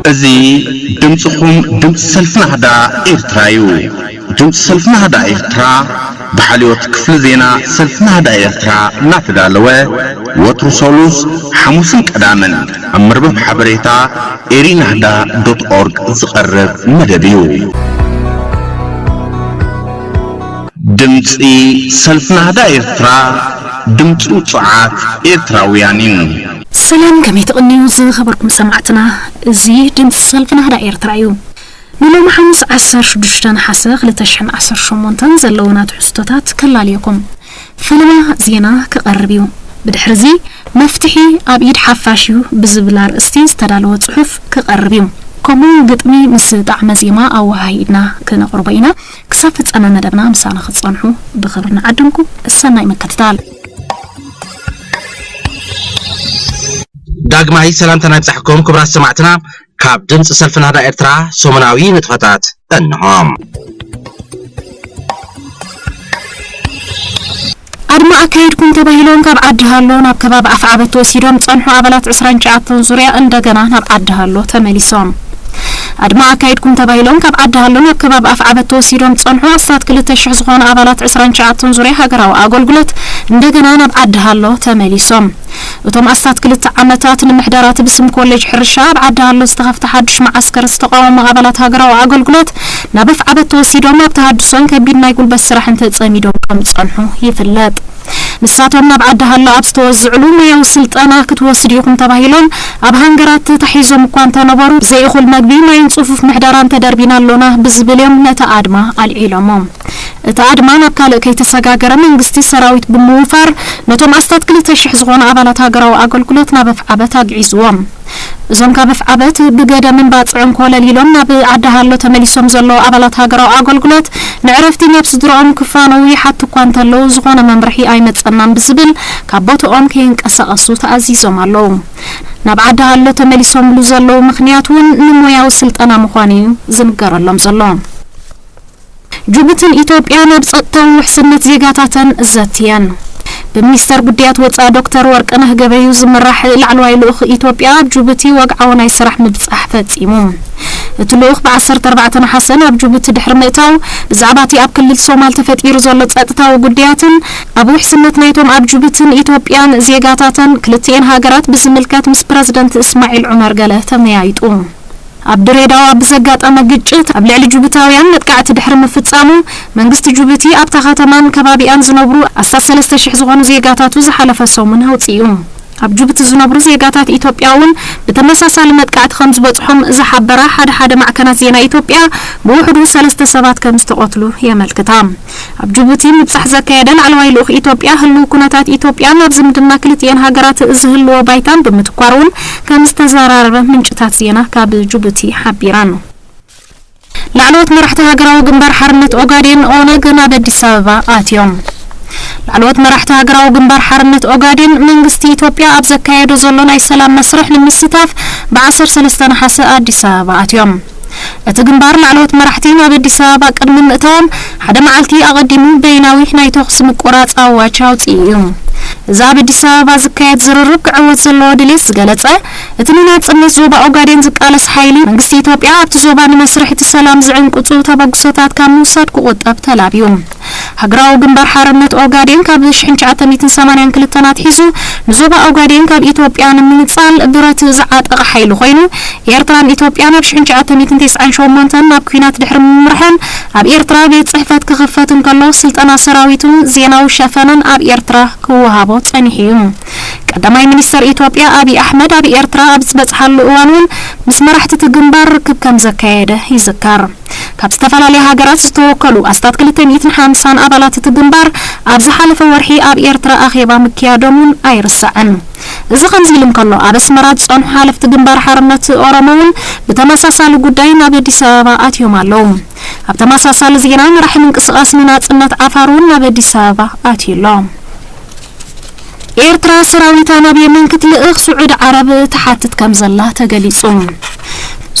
እዚ ድምፅኹም ድምፂ ሰልፊ ናህዳ ኤርትራ እዩ። ድምፂ ሰልፊ ናህዳ ኤርትራ ብሓልዮት ክፍሊ ዜና ሰልፊ ናህዳ ኤርትራ እናተዳለወ ወትሩ ሰሉስ፣ ሓሙስን ቀዳምን ኣብ መርበብ ሓበሬታ ኤሪናህዳ ዶት ኦርግ ዝቐርብ መደብ እዩ። ድምፂ ሰልፊ ናህዳ ኤርትራ፣ ድምፂ ውፁዓት ኤርትራውያን እዩ። ሰላም፣ ከመይ ትቕንዩ ዝኸበርኩም ሰማዕትና? እዚ ድምፂ ሰልፊ ናህዳ ኤርትራ እዩ። ንሎሚ ሓሙስ ዓሰርተ ሽዱሽተ ነሓሰ ክልተ ሽሕን ዓሰርተ ሸሞንተን ዘለውና ትሕዝቶታት ከላልየኩም። ፈለማ ዜና ክቐርብ እዩ። ብድሕሪ እዚ መፍትሒ ኣብ ኢድ ሓፋሽ እዩ ብዝብል ኣርእስቲ ዝተዳለወ ጽሑፍ ክቐርብ እዩ። ከምኡ እውን ግጥሚ ምስ ጣዕመ ዜማ ኣወሃሂድና ክነቕርቦ ኢና። ክሳብ ፍጻመ መደብና ምሳና ክትጸንሑ ብኽብሪ ንዓድምኩም። ሰናይ ምክትታል። ዳግማይ ሰላምታና ይብጻሕኩም ክቡራት ሰማዕትና። ካብ ድምፂ ሰልፊ ናህዳ ኤርትራ ሰሙናዊ ንጥፈታት እንሆ። ኣድማ ኣካየድኩም ተባሂሎም ካብ ዓዲ ሃሎ ናብ ከባቢ ኣፍዓበት ተወሲዶም ዝጸንሑ ኣባላት ዕስራን ትሽዓተን ዙርያ እንደገና ናብ ዓዲ ሃሎ ተመሊሶም። ኣድማ ኣካየድኩም ተባሂሎም ካብ ዓዲ ሃሎ ናብ ከባቢ ኣፍዓበት ተወሲዶም ዝጸንሑ ኣስታት ክልተ ሽሕ ዝኾኑ ኣባላት ዕስራን ትሽዓተን ዙርያ ሃገራዊ ኣገልግሎት እንደገና ናብ ዓዲ ሃሎ ተመሊሶም። እቶም ኣስታት ክልተ ዓመታት ንምሕደራ እቲ ብስም ኮሌጅ ሕርሻ ኣብ ዓዲ ሃሎ ዝተኸፍተ ሓዱሽ መዓስከር ዝተቓወሙ ኣባላት ሃገራዊ ኣገልግሎት ናብ ኣፍዓበት ተወሲዶም ኣብ ተሃድሶን ከቢድ ናይ ጉልበት ስራሕን ተጸሚዶም ከም ዝጸንሑ ይፍለጥ። ንሳቶም ናብ ዓዲ ሃሎ ኣብ ዝተወዝዕሉ ሞያዊ ስልጠና ክትወስዱ ኢኹም ተባሂሎም ኣብ ሃንገራት ተታሒዞም እኳ እንተነበሩ፣ ዘይእኹል መግቢ፣ ማይን ጽፉፍ ምሕደራን ተደርቢና ኣሎና ብዝብል እዮም ነቲ ኣድማ ኣልዒሎሞ። እቲ ኣድማ ናብ ካልእ ከይተሰጋገረ መንግስቲ ሰራዊት ብምውፋር ነቶም ኣስታት ክልተ ሽሕ ዝኾኑ ኣባላት ሃገራዊ ኣገልግሎት ናብ ኣፍዓበት ኣግዒዝዎም። እዞም ካብ ኣፍዓበት ብገደምን ባጽዕን ኮለል ኢሎም ናብ ዓዲ ሃሎ ተመሊሶም ዘለዉ ኣባላት ሃገራዊ ኣገልግሎት ንዕረፍቲ ናብ ስድራኦም ክፋነዉ ይሓቱ እኳ እንተለዉ፣ ዝኾነ መምርሒ ኣይመጸናን ብዝብል ካብ ቦትኦም ከይንቀሳቐሱ ተኣዚዞም ኣለዉ። ናብ ዓዲ ሃሎ ተመሊሶምሉ ዘለዉ ምኽንያት እውን ንሞያዊ ስልጠና ምዃኑ እዩ ዝንገረሎም ዘሎ። ጅቡትን ኢትዮጵያን ኣብ ጸጥታዊ ውሕስነት ዜጋታተን ዘትየን። ብሚኒስተር ጉዳያት ወጻኢ ዶክተር ወርቅነህ ገበዩ ዝምራሕ ላዕለዋይ ልኡኽ ኢትዮጵያ ኣብ ጅቡቲ ወግዓዊ ናይ ስራሕ ምብጻሕ ፈጺሙ። እቲ ልኡኽ ብ ዓሰርተ ኣርባዕተ ነሓሰ ናብ ጅቡቲ ድሕሪ ምእታው፣ ብዛዕባ እቲ ኣብ ክልል ሶማል ተፈጢሩ ዘሎ ጸጥታዊ ጉዳያትን ኣብ ውሕስነት ናይቶም ኣብ ጅቡትን ኢትዮጵያን ዜጋታተን ክልቲኤን ሃገራት ብዝምልከት ምስ ፕረዚደንት እስማዒል ዑመር ገለ ተመያይጡ። ኣብ ድሬዳዋ ብዘጋጠመ ግጭት ኣብ ልዕሊ ጅቡታውያን መጥቃዕቲ ድሕሪ ምፍጻሙ፣ መንግስቲ ጅቡቲ ኣብታ ከተማን ከባቢኣን ዝነብሩ ኣስታት ሰለስተ ሽሕ ዝኾኑ ዜጋታቱ ዝሓለፈ ሰሙን ኣውጺኡ። ኣብ ጅቡቲ ዝነብሩ ዜጋታት ኢትዮጵያ እውን ብተመሳሳሊ መጥቃዕቲ ከም ዝበጽሖም ዝሓበራ ሓደ ሓደ ማዕከናት ዜና ኢትዮጵያ፣ ብውሕዱ ሰለስተ ሰባት ከም ዝተቐትሉ የመልክታ። ኣብ ጅቡቲ ምብጻሕ ዘካየደ ላዕለዋይ ልኡኽ ኢትዮጵያ፣ ህልው ኩነታት ኢትዮጵያን ኣብ ዝምድና ክልቲኤን ሃገራት ዝህልዎ ባይታን ብምትኳር እውን ከም ዝተዘራረበ ምንጭታት ዜና ካብ ጅቡቲ ሓቢረን። ላዕለዎት መራሕቲ ሃገራዊ ግንባር ሓርነት ኦጋዴን፣ ኦነግ፣ ናብ ኣዲስ ኣበባ ኣትዮም። ላዕለዎት መራሕቲ ሃገራዊ ግንባር ሓርነት ኦጋዴን፣ መንግስቲ ኢትዮጵያ ኣብ ዘካየዶ ዘሎ ናይ ሰላም መስርሕ ንምስታፍ ብ ዓሰርተ ሰለስተ ነሓሰ ኣዲስ ኣበባ ኣትዮም። እቲ ግንባር ላዕለዎት መራሕቲ ናብ ኣዲስ ኣበባ ቅድሚ ምእታዎም ሓደ መዓልቲ ኣቐዲሙ በይናዊ ናይ ተኹሲ ምቁራጽ ኣዋጅ ኣውጺኡ እዩ። እዚ ኣብ ኣዲስ ኣበባ ዝካየድ ዝርርብ ክዕወት ዘለዎ ድሌት ዝገለጸ፣ እቲ ንናጽነት ዞባ ኦጋዴን ዝቃለስ ሓይሊ፣ መንግስቲ ኢትዮጵያ ኣብቲ ዞባ ንመስርሕ እቲ ሰላም ዝዕንቅጹ ተበግሶታት ካብ ምውሳድ ክቑጠብ ተላብዩ። ሃገራዊ ግንባር ሓርነት ኦጋዴን ካብ ሽሕን ትሽዓተ ሚእትን ሰማንያን ክልተን ኣትሒዙ ንዞባ ኦጋዴን ካብ ኢትዮጵያ ንምንጻል ብረት ዝዓጠቐ ሓይሊ ኮይኑ፣ ኤርትራን ኢትዮጵያን ኣብ ሽሕን ትሽዓተ ሚእትን ተስዓን ሸሞንተን ናብ ኲናት ድሕሪ ምምርሐን፣ ኣብ ኤርትራ ቤት ጽሕፈት ክኽፈት እንከሎ፣ ስልጠና ሰራዊትን ዜናዊ ሸፈነን ኣብ ኤርትራ ክወሃቦ ጸኒሑ እዩ። ቀዳማይ ሚኒስተር ኢትዮጵያ ኣብይ ኣሕመድ ኣብ ኤርትራ ኣብ ዝበጽሓሉ እዋን እውን ምስ መራሕቲ እቲ ግንባር ርክብ ከም ዘካየደ ይዝከር። ካብ ዝተፈላለያ ሃገራት ዝተወከሉ ኣስታት ክልተ ሚእትን ሓምሳን ኣባላት እቲ ግንባር ኣብ ዝሓለፈ ወርሒ ኣብ ኤርትራ ኣኼባ ምክያዶም እውን ኣይርሳዕን። እዚ ከምዚ ኢሉ እንከሎ፣ ኣብ ኣስመራ ዝጸንሑ ሓለፍቲ ግንባር ሓርነት ኦሮሞ እውን ብተመሳሳሊ ጉዳይ ናብ ኣዲስ ኣበባ ኣትዮም ኣለዉ። ኣብ ተመሳሳሊ ዜና፣ መራሒ ምንቅስቓስ ንናጽነት ዓፋር እውን ናብ ኣዲስ ኣበባ ኣትዩ ኣሎ። ኤርትራ ሰራዊታ ናብ የመን ክትልእኽ ስዑዲ ዓረብ ትሓትት ከም ዘላ ተገሊጹ።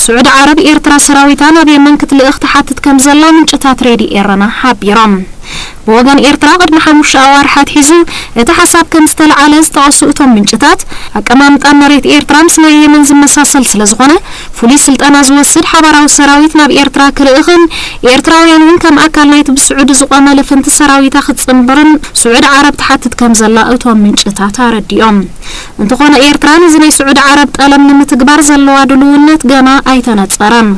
ስዑዲ ዓረብ ኤርትራ ሰራዊታ ናብ የመን ክትልእኽ ትሓትት ከም ዘላ ምንጭታት ሬድዮ ኤረና ሓቢሮም። ብወገን ኤርትራ፣ ቅድሚ ሓሙሽተ ኣዋርሕ ኣትሒዙ እቲ ሓሳብ ከም ዝተለዓለ ዝጠቐሱ እቶም ምንጭታት፣ ኣቀማምጣ መሬት ኤርትራ ምስ ናይ የመን ዝመሳሰል ስለ ዝኾነ፣ ፍሉይ ስልጠና ዝወስድ ሓባራዊ ሰራዊት ናብ ኤርትራ ክልእኽን፣ ኤርትራውያን እውን ከም ኣካል ናይቲ ብስዑዲ ዝቖመ ልፍንቲ ሰራዊታ ክትጽንብርን ስዑዲ ዓረብ ትሓትት ከም ዘላ እቶም ምንጭታት ኣረዲኦም። እንተኾነ፣ ኤርትራ ነዚ ናይ ስዑዲ ዓረብ ጠለብ ንምትግባር ዘለዋ ድልውነት ገና ኣይተነጸረን።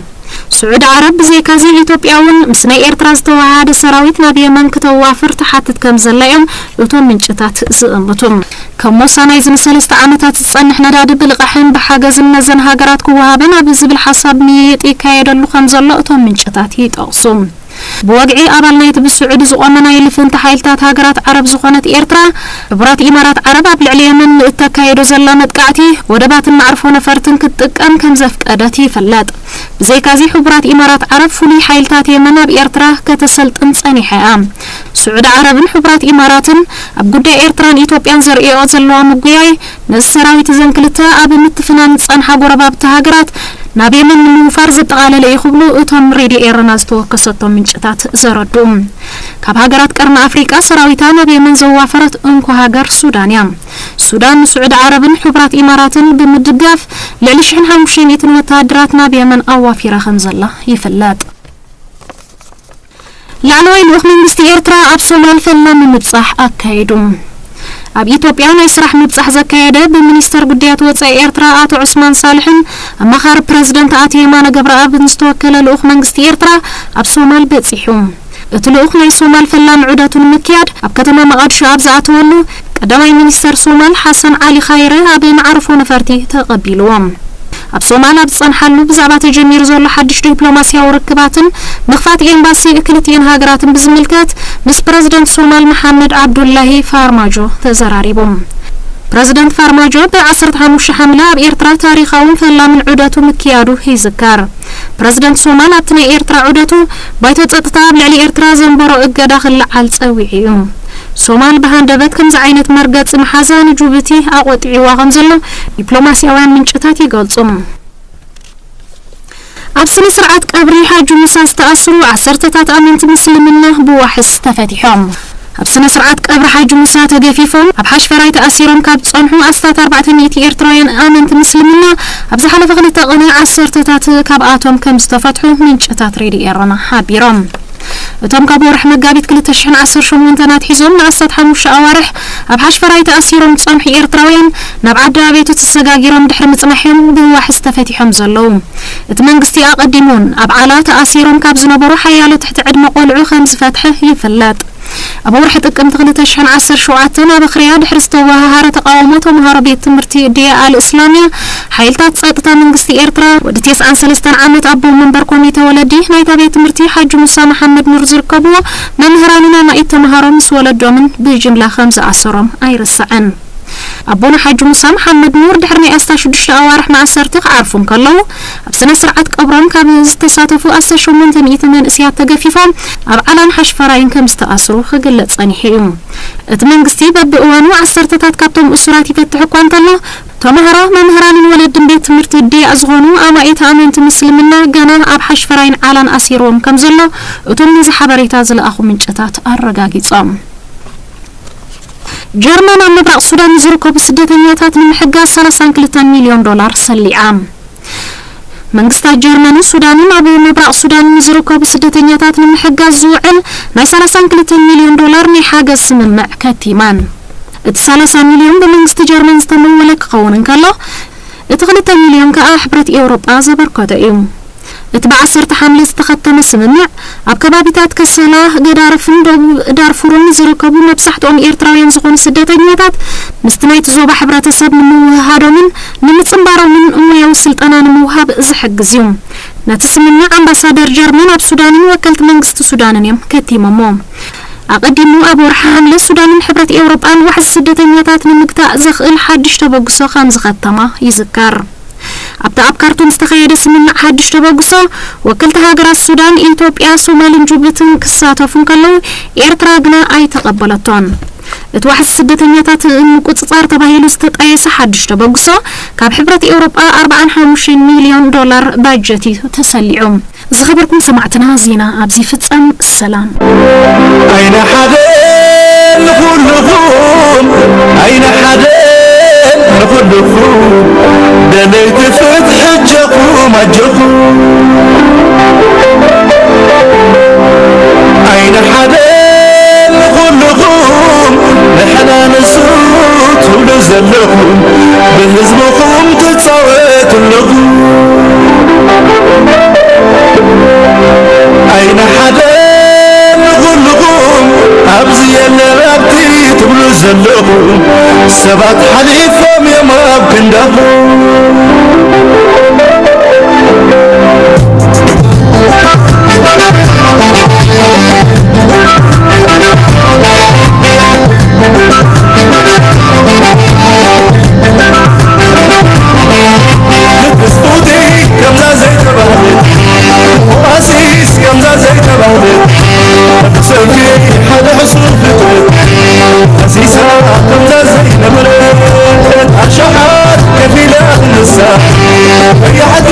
ስዑዲ ዓረብ ብዘይካዚ፣ ኢትዮጵያ እውን ምስ ናይ ኤርትራ ዝተወሃሃደ ሰራዊት ናብ የመን ክተዋፍር ትሓትት ከም ዘላ እዮም እቶም ምንጭታት ዝእምቱ። ከም ሞሳ፣ ናይዚ ንሰለስተ ዓመታት ዝጸንሕ ነዳዲ ብልቓሕን ብሓገዝን ነዘን ሃገራት ክወሃበን ኣብ ዝብል ሓሳብ ምይይጥ ይካየደሉ ከም ዘሎ እቶም ምንጭታት ይጠቕሱ። ብወግዒ ኣባል ናይቲ ብስዑዲ ዝቖመ ናይ ልፍንቲ ሓይልታት ሃገራት ዓረብ ዝኾነት ኤርትራ፣ ሕቡራት ኢማራት ዓረብ ኣብ ልዕሊ የመን ንእተካየዶ ዘላ መጥቃዕቲ፣ ወደባትን መዕርፎ ነፈርትን ክትጥቀም ከም ዘፍቀደት ይፍለጥ። ብዘይካዚ፣ ሕቡራት ኢማራት ዓረብ ፍሉይ ሓይልታት የመን ኣብ ኤርትራ ከተሰልጥን ጸኒሓ እያ። ስዑዲ ዓረብን ሕቡራት ኢማራትን ኣብ ጉዳይ ኤርትራን ኢትዮጵያን ዘርእዮ ዘለዋ ምጉያይ፣ ነዚ ሰራዊት እዘን ክልተ ኣብ ምትፍናን ዝጸንሓ ጎረባብቲ ሃገራት ናብ የመን ንምውፋር ዘጠቓለለ እዩ ክብሉ እቶም ሬድዮ ኤረና ዝተወከሰቶም ምንጭታት ዘረድኡ። ካብ ሃገራት ቀርኒ ኣፍሪቃ ሰራዊታ ናብ የመን ዘዋፈረት እንኮ ሃገር ሱዳን እያ። ሱዳን ንስዑዲ ዓረብን ሕቡራት ኢማራትን ብምድጋፍ ልዕሊ ሽሕን ሓሙሽተ ሚእትን ወተሃደራት ናብ የመን ኣዋፊራ ከም ዘላ ይፍለጥ። ላዕለዋይ ልኡኽ መንግስቲ ኤርትራ ኣብ ሶማል ፈላሚ ምብጻሕ ኣካየዱ። ኣብ ኢትዮጵያ ናይ ስራሕ ምብጻሕ ዘካየደ ብሚኒስተር ጉዳያት ወጻኢ ኤርትራ ኣቶ ዑስማን ሳልሕን ኣማኻሪ ፕረዚደንት ኣቶ የማነ ገብረኣብን ዝተወከለ ልኡኽ መንግስቲ ኤርትራ ኣብ ሶማል በጺሑ። እቲ ልኡኽ ናይ ሶማል ፈላሚ ዑደቱ ንምክያድ ኣብ ከተማ መቓድሾ ኣብ ዝኣተወሉ፣ ቀዳማይ ሚኒስተር ሶማል ሓሰን ዓሊ ኻይረ ኣብ መዓርፎ ነፈርቲ ተቐቢልዎም። ኣብ ሶማል ኣብ ዝጸንሓሉ፣ ብዛዕባ ተጀሚሩ ዘሎ ሓድሽ ዲፕሎማስያዊ ርክባትን ምኽፋት ኤምባሲ ክልቲኤን ሃገራትን ብዝምልከት ምስ ፕረዚደንት ሶማል መሓመድ ዓብዱላሂ ፋርማጆ ተዘራሪቡ። ፕረዚደንት ፋርማጆ ብ ዓሰርተ ሓሙሽተ ሓምለ ኣብ ኤርትራ ታሪኻውን ፈላምን ዑደቱ ምክያዱ ይዝከር። ፕረዚደንት ሶማል ኣብቲ ናይ ኤርትራ ዑደቱ፣ ባይቶ ጸጥታ ኣብ ልዕሊ ኤርትራ ዘንበሮ እገዳ ክለዓል ጸዊዑ እዩ። ሶማል ብሃንደበት ከምዚ ዓይነት መርገጺ ምሓዛ ንጅቡቲ ኣቖጢዕዋ ከም ዘሎ ዲፕሎማስያውያን ምንጭታት ይገልጹ። ኣብ ስነ ስርዓት ቀብሪ ሓጂ ሙሳ ዝተኣስሩ ዓሰርተታት ኣመንቲ ምስልምና ብዋሕስ ተፈቲሖም። ኣብ ስነ ስርዓት ቀብሪ ሓጂ ሙሳ ተገፊፎም ኣብ ሓሽፈራይ ተኣሲሮም ካብ ዝጸንሑ ኣስታት ኣርባዕተ ሚእቲ ኤርትራውያን ኣመንቲ ምስልምና፣ ኣብ ዝሓለፈ ክልተ ቅነ ዓሰርተታት ካብኣቶም ከም ዝተፈትሑ ምንጭታት ሬድዮ ኤረና ሓቢሮም። እቶም ካብ ወርሒ መጋቢት ክልተ ሽሕን ዓሰርተ ሸሞንተን ኣትሒዞም ንኣስታት ሓሙሽተ ኣዋርሕ ኣብ ሓሽፈራይ ተኣሲሮም ዝጸንሑ ኤርትራውያን፣ ናብ ዓዲ ኣቤቱ ተሰጋጊሮም ድሕሪ ምጽናሕዮም ብዋሕስ ተፈቲሖም ዘለዉ። እቲ መንግስቲ ኣቐዲሙ እውን ኣብ ዓላ ተኣሲሮም ካብ ዝነበሩ ሓያሎ ትሕቲ ዕድመ ቆልዑ ከም ዝፈትሐ ይፍለጥ። ኣብ ወርሒ ጥቅምቲ ክልተ ሽሕን ዓሰርተ ሸውዓተን ኣብ ኣኽርያ ድሕሪ ዝተወሃሃረ ተቓውሞ ተምሃሮ ቤት ትምህርቲ ዲያ ኣል እስላምያ፣ ሓይልታት ጸጥታ መንግስቲ ኤርትራ፣ ወዲ ተስዓን ሰለስተን ዓመት ኣቦ መንበር ኮሚተ ወለዲ ናይታ ቤት ትምህርቲ ሓጂ ሙሳ መሓመድ ኑር ዝርከብዎ መምህራንን ኣማኢት ተምሃሮ ምስ ወለዶምን ብጅምላ ከም ዝኣሰሮም ኣይርሳዕን። ኣቦና ሓጂ ሙሳ መሓመድ ኑር ድሕሪ ናይ ኣስታት ሽዱሽተ ኣዋርሕ ማእሰርቲ ክዓርፉ እንከለዉ፣ ኣብ ስነ ስርዓት ቀብሮም ካብ ዝተሳተፉ ኣስታት ሸሞንተ ሚእቲ መንእሰያት ተገፊፎም ኣብ ዓላን ሓሽፈራይን ከም ዝተኣስሩ ክግለጽ ጸኒሑ እዩ። እቲ መንግስቲ በብእዋኑ ዓሰርተታት ካብቶም እሱራት ይፈትሕ እኳ እንተሎ፣ ተምሃሮ፣ መምህራንን ወለድን ቤት ትምህርቲ ዲያ ዝኾኑ ኣማኢት ኣመንቲ ምስልምና ገና ኣብ ሓሽፈራይን ዓላን ኣሲርዎም ከም ዘሎ እቶም ነዚ ሓበሬታ ዝለኣኹ ምንጭታት ኣረጋጊጾም። ጀርመን ኣብ ምብራቕ ሱዳን ንዝርከቡ ስደተኛታት ንምሕጋዝ ሰላሳን ክልተን ሚልዮን ዶላር ሰሊዓ። መንግስታት ጀርመንን ሱዳንን ኣብ ምብራቕ ሱዳን ንዝርከቡ ስደተኛታት ንምሕጋዝ ዝውዕል ናይ ሰላሳን ክልተን ሚልዮን ዶላር ናይ ሓገዝ ስምምዕ ከቲማን። እቲ ሰላሳ ሚልዮን ብመንግስቲ ጀርመን ዝተመወለ ክኸውን እንከሎ፣ እቲ ክልተ ሚልዮን ከኣ ሕብረት ኤውሮጳ ዘበርከቶ እዩ። እቲ ብዓሰርተ ሓምለ ዝተኸተመ ስምምዕ፣ ኣብ ከባቢታት ከሰላ፣ ገዳርፍን ደቡብ ዳርፉርን ዝርከቡ መብዛሕትኦም ኤርትራውያን ዝኾኑ ስደተኛታት፣ ምስቲ ናይቲ ዞባ ሕብረተሰብ ንምውህሃዶምን ንምጽንባሮምን ሞያዊ ስልጠና ንምውሃብ ዝሕግዝ እዩ። ነቲ ስምምዕ ኣምባሳደር ጀርመን ኣብ ሱዳንን ወከልቲ መንግስቲ ሱዳንን እዮም ከቲሞሞ። ኣቐዲሙ ኣብ ወርሒ ሓምለ ሱዳንን ሕብረት ኤውሮጳን ዋሕዚ ስደተኛታት ንምግታእ ዘኽእል ሓድሽ ተበግሶ ከም ዝኸተማ ይዝከር። ኣብቲ ኣብ ካርቱም ዝተኻየደ ስምምዕ ሓድሽ ተበግሶ፣ ወከልቲ ሃገራት ሱዳን፣ ኢትዮጵያ፣ ሶማልን ጅቡትን ክሳተፉ እንከለዉ፣ ኤርትራ ግና ኣይተቐበለቶን። እቲ ዋሕዚ ስደተኛታት ንምቁጽጻር ተባሂሉ ዝተጣየሰ ሓድሽ ተበግሶ፣ ካብ ሕብረት ኤውሮጳ ኣርባዓን ሓሙሽተን ሚልዮን ዶላር ባጀት እዩ ተሰሊዑ። ዝኸበርኩም ሰማዕትና፣ ዜና ኣብዚ ይፍጸም። ሰላም። ኣይነ ሓደ ንኹልኹም፣ ኣይነ ሓደ ንኹልኹም፣ ደለይቲ ፍትሒ ኣጆኹም፣ ኣጆኹም። ኣይነ ሓደ ንኹልኹም፣ ንሕና ንሱ ትብሉ ዘለኹም፣ ብህዝብኹም ትጻወቱ ኣለኹም። ኣይነ ሓደ ንኹልኹም፣ ኣብዚ የለን ኣብቲ ትብሉ ዘለኹም፣ ሰባት ሓሊፎም እዮም ኣብ ክንዳኹም። ንክስቱቲ ከምዛ ዘይተባህለት፣ ንቆኣሲስ ከምዛ ዘይተባህለት፣ ሰልፊ ሓደ ሕሱር ፍጥረት፣ ከሲሳ ከምዛ ዘይነበረት፣ ኣሽሓት ከፊላ ክንሳ፣ ቀያሕቲ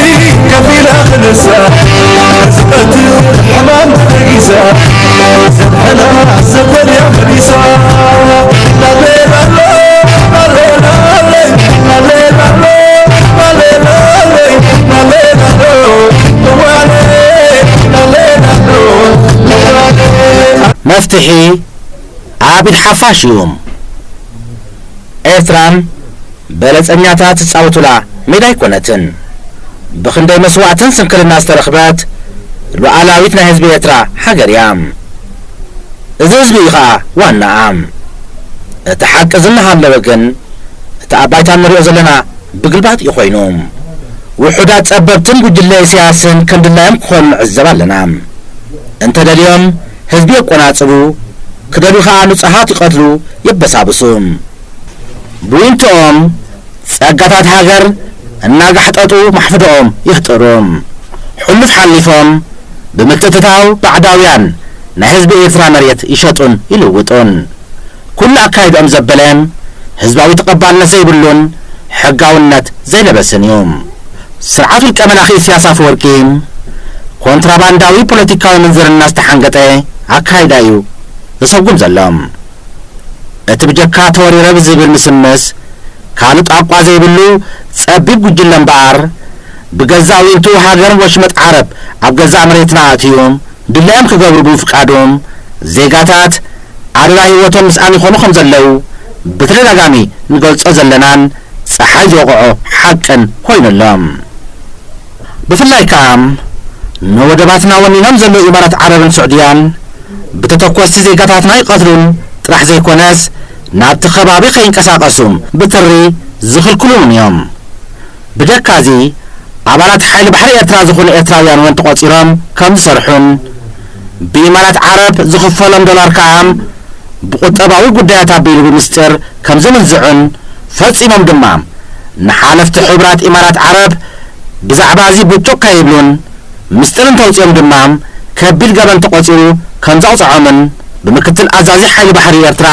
ከፊላ ክንሳ፣ ዝቐትል ሕማም ተበጊሳ፣ ዘድሕና ዘበልያ መሊሳ። መፍትሒ ኣብ ኢድ ሓፋሽ እዩ። ኤርትራን በለጸኛታት ዝጻወቱላ ሜዳ ኣይኮነትን። ብኽንደይ መስዋእትን ስንክልና ዝተረኽበት ሉዓላዊት ናይ ህዝቢ ኤርትራ ሃገር እያ። እዚ ህዝቢ እዩ ኸኣ ዋናኣ። እቲ ሓቂ እዚ እናሃለወ ግን፣ እቲ ኣብ ባይታ እንሪኦ ዘለና ብግልባጥ እዩ ኮይኑ። ውሑዳት ጸበብትን ጉጅለ ኢሳያስን ከም ድላዮም ክኾኑ ንዕዘብ ኣለና። እንተደልዮም ህዝቢ የቆናጽቡ፣ ክደልዩ ኸኣ ንጹሃት ይቐትሉ፣ የበሳብሱ። ብዊንትኦም ጸጋታት ሃገር እናጋሕጠጡ ማሕፍደኦም ይህጥሩ። ሕሉፍ ሓሊፎም ብምትእትታው ባዕዳውያን ናይ ህዝቢ ኤርትራ መሬት ይሸጡን ይልውጡን። ኩሉ ኣካይድኦም ዘበለ፣ ህዝባዊ ተቐባልነት ዘይብሉን ሕጋውነት ዘይለበስን እዩ። ስርዓት ውልቀ መላኺ ኢሳያስ ኣፈወርቂ ኮንትራባንዳዊ ፖለቲካዊ ምንዝርና ዝተሓንገጠ ኣካይዳ እዩ ዘሰጉም ዘሎ። እቲ ብጀካ ተወሪረ ብዝብል ምስምስ ካልእ ጣቋ ዘይብሉ ጸቢብ ጉጅለ እምበኣር፣ ብገዛእ ዊንትኡ ሃገርን ወሽመጥ ዓረብ ኣብ ገዛእ መሬትና ኣእትዩ ድላዮም ክገብሩ ብምፍቃዶም፣ ዜጋታት ኣደዳ ህይወቶም ምስኣን ይኾኑ ከም ዘለዉ ብተደጋጋሚ ንገልጾ ዘለናን ጸሓይ ዝወቕዖ ሓቅን ኮይኑ ኣሎ። ብፍላይ ከኣ ንወደባትና ወኒኖም ዘለዉ ኢማራት ዓረብን ስዑድያን ብተተኮስቲ ዜጋታትና ይቐትሉን ጥራሕ ዘይኮነስ ናብቲ ከባቢ ከይንቀሳቐሱ ብትሪ ዝኽልክሉን እዮም። ብጀካዚ ኣባላት ሓይሊ ባሕሪ ኤርትራ ዝኾኑ ኤርትራውያን እውን ተቖጺሮም ከም ዝሰርሑን ብኢማራት ዓረብ ዝኽፈሎም ዶላር ከኣ ብቁጠባዊ ጉዳያት ኣቢሉ ብምስጢር ከም ዝምንዝዑን ፈጺሞም ድማ ንሓለፍቲ ሕቡራት ኢማራት ዓረብ ብዛዕባ እዚ ብጩቕ ከይብሉን ምስጢር እንተውጺኦም ድማ ከቢድ ገበን ተቖጺሩ ከም ዘቕጽዖምን ብምክትል ኣዛዚ ሓይሊ ባሕሪ ኤርትራ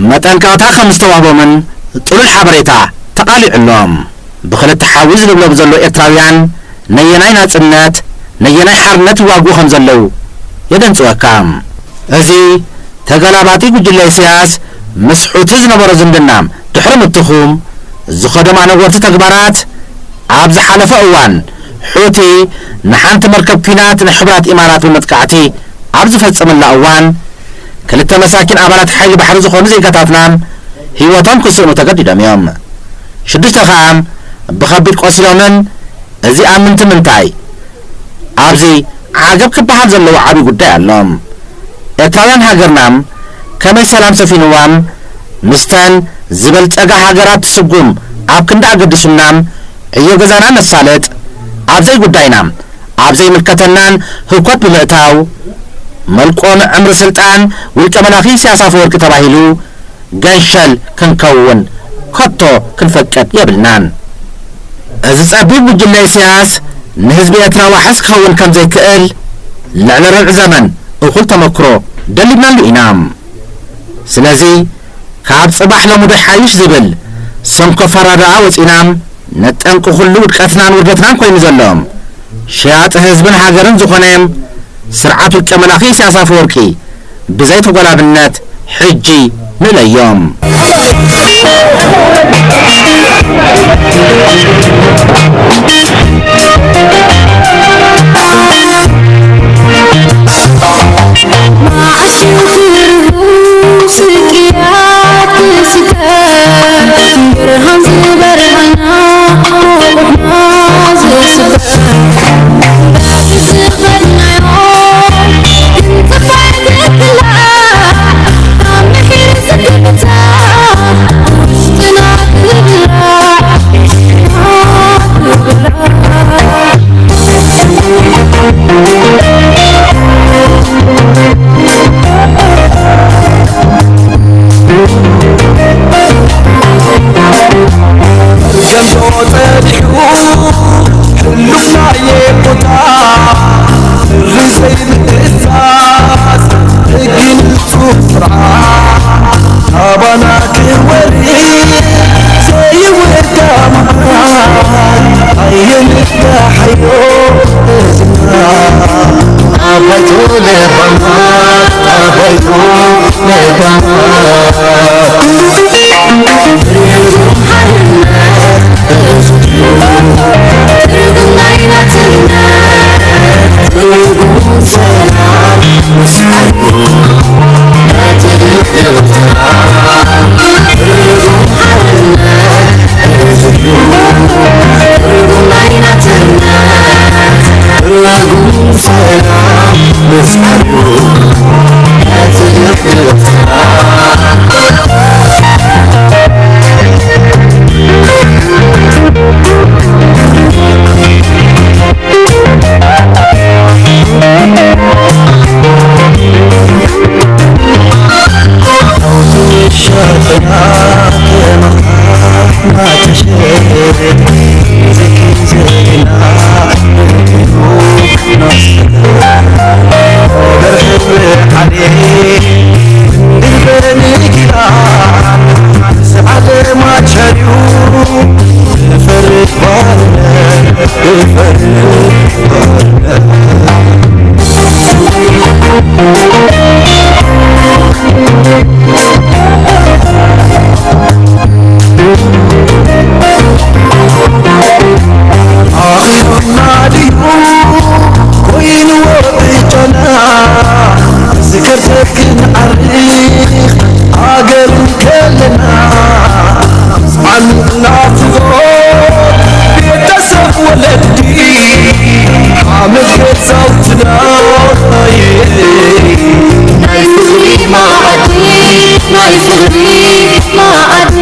መጠንቀቕታ ከም ዝተዋህቦምን ጥሉል ሓበሬታ ተቓሊዑ ኣሎ። ብኽልተ ሓዊ ዝልብለቡ ዘለዉ ኤርትራውያን ነየናይ ናጽነት ነየናይ ሓርነት ይዋግኡ ከም ዘለዉ የደንጽወካ። እዚ ተገላባጢ ጉጅለ ኢሳያስ ምስ ሑቲ ዝነበሮ ዝምድና ድሕሪ ምትኹ ዝኸዶም ኣነጎርቲ ተግባራት ኣብ ዝሓለፈ እዋን ሑቲ ንሓንቲ መርከብ ኲናት ናይ ሕቡራት ኢማራት ብመጥቃዕቲ ኣብ ዝፈጸመላ እዋን ክልተ መሳኪን ኣባላት ሓይሊ ባሕሪ ዝኾኑ ዜጋታትና ህይወቶም ክስእኑ ተገዲዶም እዮም። ሽዱሽተ ኸኣ ብኸቢድ ቆሲሎምን እዚኣ ምንቲ ምንታይ ኣብዚ ዓገብ ክበሃል ዘለዎ ዓቢ ጉዳይ ኣሎ። ኤርትራውያን ሃገርና ከመይ ሰላም ሰፊንዋ ምስተን ዝበልጸጋ ሃገራት ትስጉም ኣብ ክንዲ ኣገዲሱና ዕዮ ገዛና ነሳልጥ ኣብ ዘይጉዳይና ኣብ ዘይምልከተናን ህኮት ብምእታው መልቆ ንዕምሪ ስልጣን ውልቀ መላኺ ኢሳያስ ኣፈወርቂ ተባሂሉ ገንሸል ክንከውን ከቶ ክንፈቅድ የብልናን። እዚ ጸቢብ ጉጅለ ኢሳያስ ንህዝቢ ኤርትራ ዋሕስ ክኸውን ከም ዘይክእል ልዕሊ ርብዒ ዘመን እኹል ተመክሮ ደሊብናሉ ኢና። ስለዚ ካብ ጽባሕ ሎሚ ዶ ይሓይሽ ዝብል ሰንኮፍ ኣረዳድኣ ወጺና ነቲ ጠንቂ ኩሉ ውድቀትናን ውርደትናን ኮይኑ ዘሎ ሸያጢ ህዝብን ሃገርን ዝኾነ ስርዓት ውልቀ መላኺ ኢሳያስ ኣፈወርቂ ብዘይ ተጎላብነት ሕጂ ንለዮም። መዓስ እዩ ትርጉም ስቅያት ዝስበር፣ ብርሃን ዝበርሃና፣ ቁርና ዝስበር። በቲ ዝኸድናዮ ክንጽባይ ትክላ፣ ካብ ምሒር ዝግብታ፣ ውሽጥና ክብላዕ፣ ክብላዕ። መርገምዶ ጸኒሑ ሕሉፍ ናየ ቦታ፣ ብሪ ዘይምእዛዝ ሕጊ ንጹር ስርዓት፣ ካባና ክወርድ ዘይውዳእ መዓት፣ ኣየንዳሕዮ እዝና። ኣባይቶ ለባማት፣ ኣባይቶ ለባማት። ትርጉም ናይ ናጽነት፣ ትርጉም ሰላም፣ ኣኽሎና ድዩ ኮይንዎ ብጨና፣ ዝከርተት ክንዓርኽ ሃገር ከለና፣ ኣንናፍቖ ቤተሰብ ወለዲ፣ ሓመድ ገዛውትና። ናይ ፍቕሪ መኣዲ፣ ናይ ፍቕሪ መኣዲ።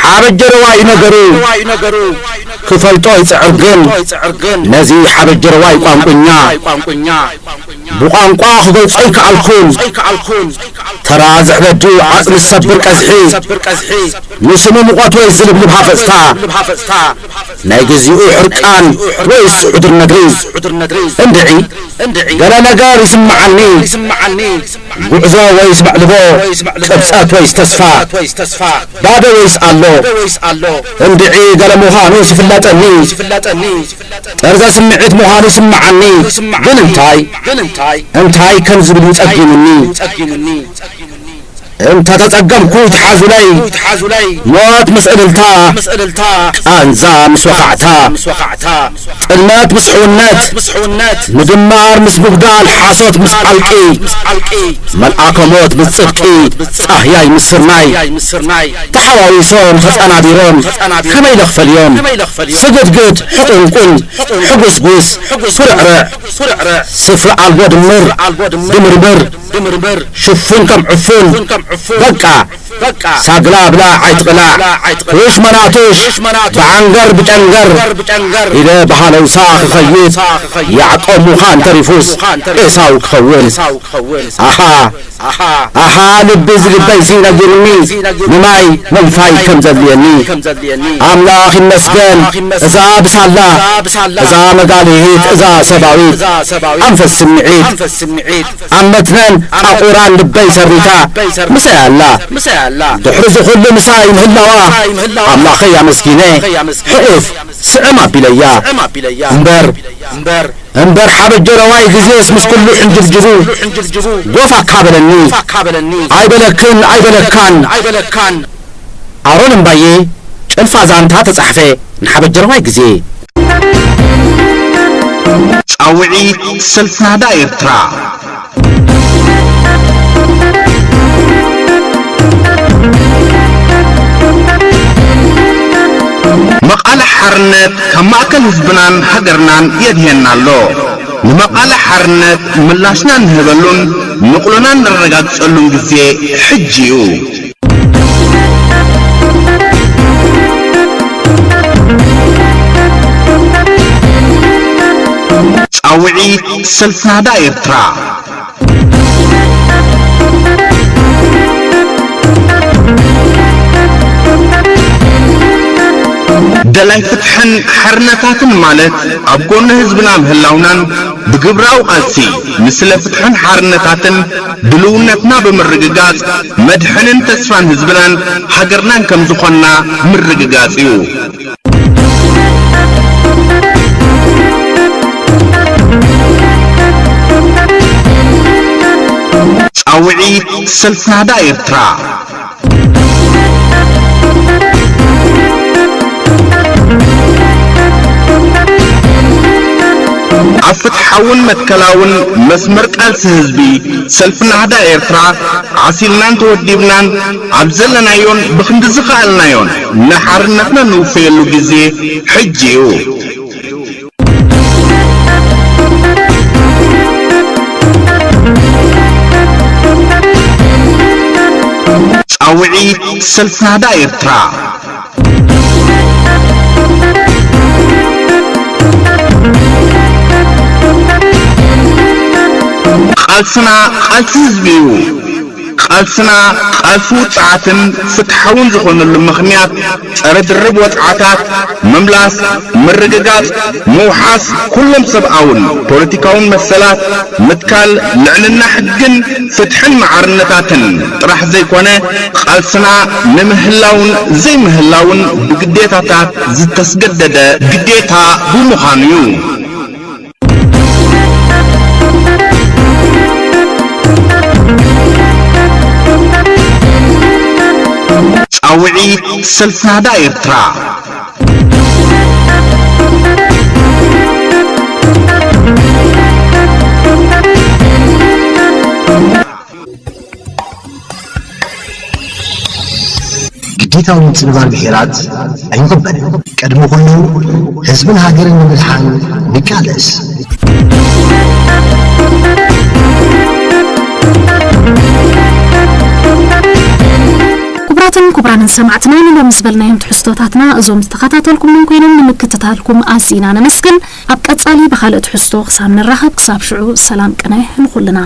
ሓበጀረዋይ ነገሩ ክፈልጦ ይጽዕር ግን፣ ነዚ ሓበጀረዋይ ቋንቁኛ ብቋንቋ ክገልጾ ኣይከኣልኩን። ተራ ዝሕበድ ዓጽሚ ዝሰብር ቀዝሒ፣ ንስሙ ሙቐት ወይ ዝልብልብ ሃፈጽታ፣ ናይ ግዚኡ ሕርቃን ወይ ስዑድር ነግሪ። እንድዒ ገለ ነገር ይስምዓኒ። ጉዕዞ ወይስ መዕልቦ፣ ቅብጸት ወይስ ተስፋ፣ ባዶ ወይስ ኣሎ፣ እንድዒ ገለ ምዃኑ ዝፍለጠኒ። ጠርዘ ስምዒት ምዃኑ ይስምዓኒ። ግን እንታይ፣ እንታይ ከም ዝብል እዩ ጸጊሙኒ። እንተ ተጸገምኩ ይትሓዙለይ፣ ሞት ምስ እልልታ፣ ቃንዛ ምስ ወኻዕታ፣ ጥልመት ምስ ሕውነት፣ ምድማር ምስ ምጉዳል፣ ሓሶት ምስ ዓልቂ፣ መልኣከ ሞት ምስ ጽድቂ፣ ጻህያይ ምስ ስርናይ፣ ተሓዋዊሶም ተጸናቢሮም፣ ከመይ ኢለ ክፈልዮም? ስግድግድ ሕቑንቁን፣ ሕጉስጉስ፣ ኩርዕርዕ፣ ስፍሪ ኣልቦ ድምር ድምርምር ሽፉን ከም ዕፉን በቃ ሳግላ ብላ ዓይትቕላዕ ኩሽ መናቱሽ ብዓንገር ብጨንገር ኢለ ብሃለውሳ ክኸይድ ያዕቆብ ምዃን ተሪፉስ ኤሳው ክኸውን ኣኻ ኣሓ ልቢ ዝልበይሲ ነጊሩኒ ንማይ ምንፋይ ከም ዘድልየኒ ኣምላኽ ይመስገን እዛ ብሳላ እዛ መጋልሂት እዛ ሰባዊት ኣንፈስ ስምዒት ኣብ መትነን ጣቑራን ልበይ ሰሪታ ምሳይ ኣላ ድሕሪ ዝኹሉ ምሳይ ምህላዋ ኣምላኸይ ኣመስጊነ ሕቑፍ ስዕም ኣቢለያ እምበር እምበር ሓበጀረዋይ ግዜስ ምስ ኩሉ ሕንጅርጅሩ ጎፍ ኣካበለኒ ኣይበለክን ኣይበለካን ኣሮን እምባዬ ጭልፋ ዛንታ ተጻሕፈ ንሓበጀረዋይ ግዜ ጻውዒት ሰልፍ ናህዳ ኤርትራ መቓልሕ ሓርነት ካብ ማእከል ህዝብናን ሃገርናን የድህየና ኣሎ። ንመቓልሕ ሓርነት ምላሽና እንህበሉን ንቕሎና እነረጋግጸሉን ግዜ ሕጂ እዩ። ጻውዒት ሰልፍ ናህዳ ኤርትራ። ደላይ ፍትሕን ሓርነታትን ማለት ኣብ ጎኒ ህዝብና ምህላውናን ብግብራዊ ቃልሲ ንስለ ፍትሕን ሓርነታትን ድልውነትና ብምርግጋጽ መድሕንን ተስፋን ህዝብናን ሃገርናን ከም ዝኾንና ምርግጋጽ እዩ። ጻውዒት ሰልፍ ናህዳ ኤርትራ። ኣብ ፍትሓውን መትከላውን መስመር ቃልሲ ህዝቢ ሰልፊ ናህዳ ኤርትራ ዓሲልናን ተወዲብናን ኣብ ዘለናዮን ብኽንዲ ዝኸኣልናዮን ንሓርነትና ንውፈየሉ ግዜ ሕጂ እዩ። ጻውዒት ሰልፍ ናህዳ ኤርትራ። ቃልስና ቃልሲ ህዝቢ እዩ። ቃልስና ቃልሲ ውጽዓትን ፍትሓውን ዝኾነሉ ምኽንያት ጸረ ድርብ ወጽዓታት ምምላስ፣ ምርግጋጽ፣ ምውሓስ ኩሎም ሰብኣውን ፖለቲካውን መሰላት፣ ምትካል ልዕልና ሕግን ፍትሕን ማዕርነታትን ጥራሕ ዘይኮነ ቃልስና ንምህላውን ዘይምህላውን ብግዴታታት ዝተስገደደ ግዴታ ብምዃኑ እዩ። ጻውዒት ሰልፍ ናህዳ ኤርትራ። ግዴታዊ ምጽንባር ብሄራት ኣይንቕበልን። ቅድሚ ኩሉ ህዝብን ሃገርን ንምድሓን ንቃለስ። ክቡራትን ክቡራንን ሰማዕትና ንሎም ዝበልናዮም ትሕዝቶታትና እዞም ዝተኸታተልኩምም ኮይኖም ንምክትታልኩም ኣዚና ነመስግን። ኣብ ቀጻሊ ብኻልእ ትሕዝቶ ክሳብ ንራኸብ ክሳብ ሽዑ ሰላም ቅነ ንኹልና።